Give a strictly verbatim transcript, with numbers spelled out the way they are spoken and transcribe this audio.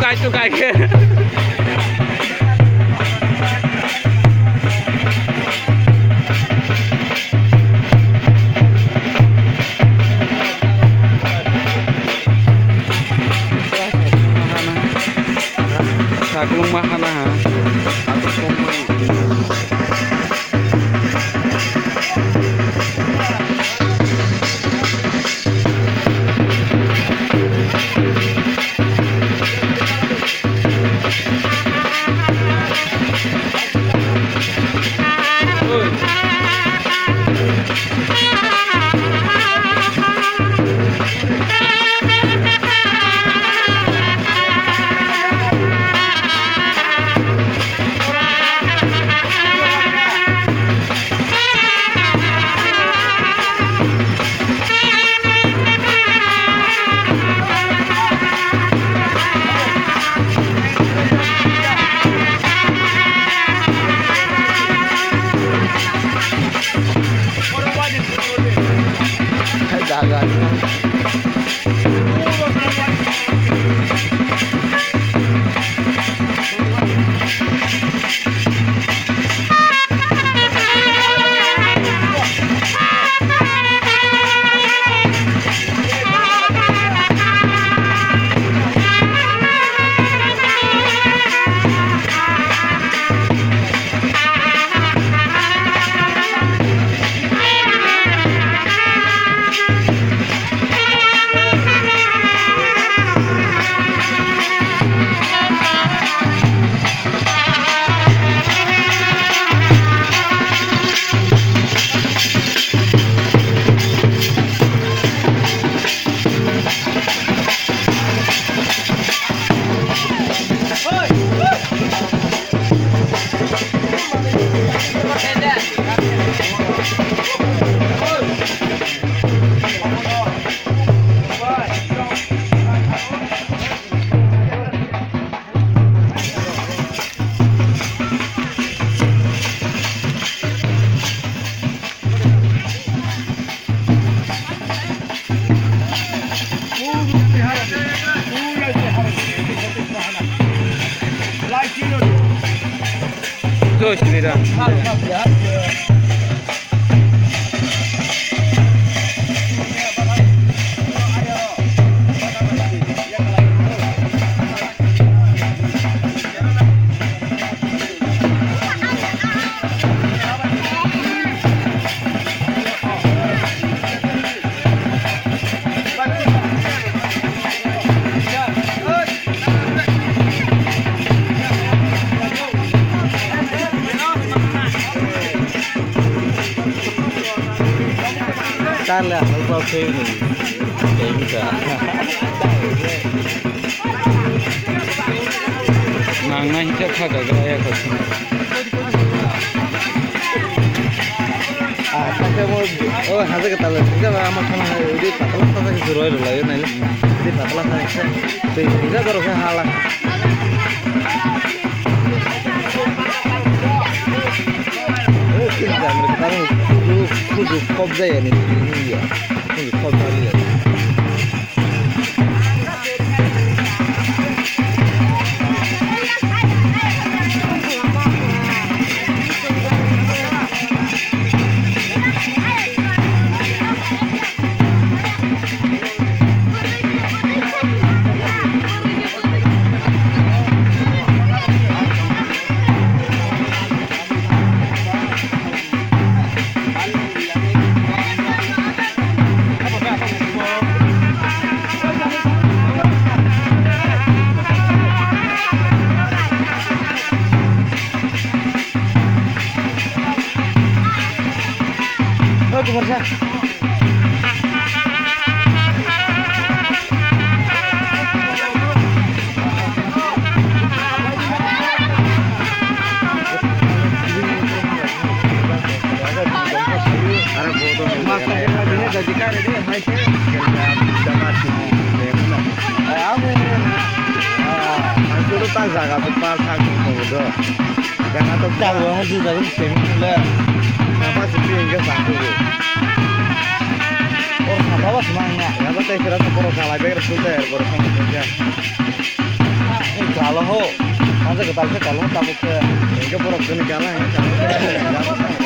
Ai tu kai ke. Saklung ma hana ha. Jai Shri Ram. Tarle asal kok khe ni. Tei wngkha. Nang nai hwnkhe kha jaga ya kha. Ah, kha khe mo, o haja khe tale, hwnkhe ba ama khana hai, udi patla patla khe juroi rwlai nai le. Udi patla kha khe, tei hwnkhe borok khe hala. Kujuk kop jaya ni ya. Kujuk kop jaya. Ang solo ta jaga to pa thang ko do. Jaga to ta bo ang di jaga semi le. Apa sih yang ke satu? Oh, apa bos mangga? Apa teh kira tu kalau salah bayar sudah ya, baru sama kerja. Kalo ho. Masa kwtal khe kalo ho, tabuk khe. Hingke borok chini gana hingke kalo ho.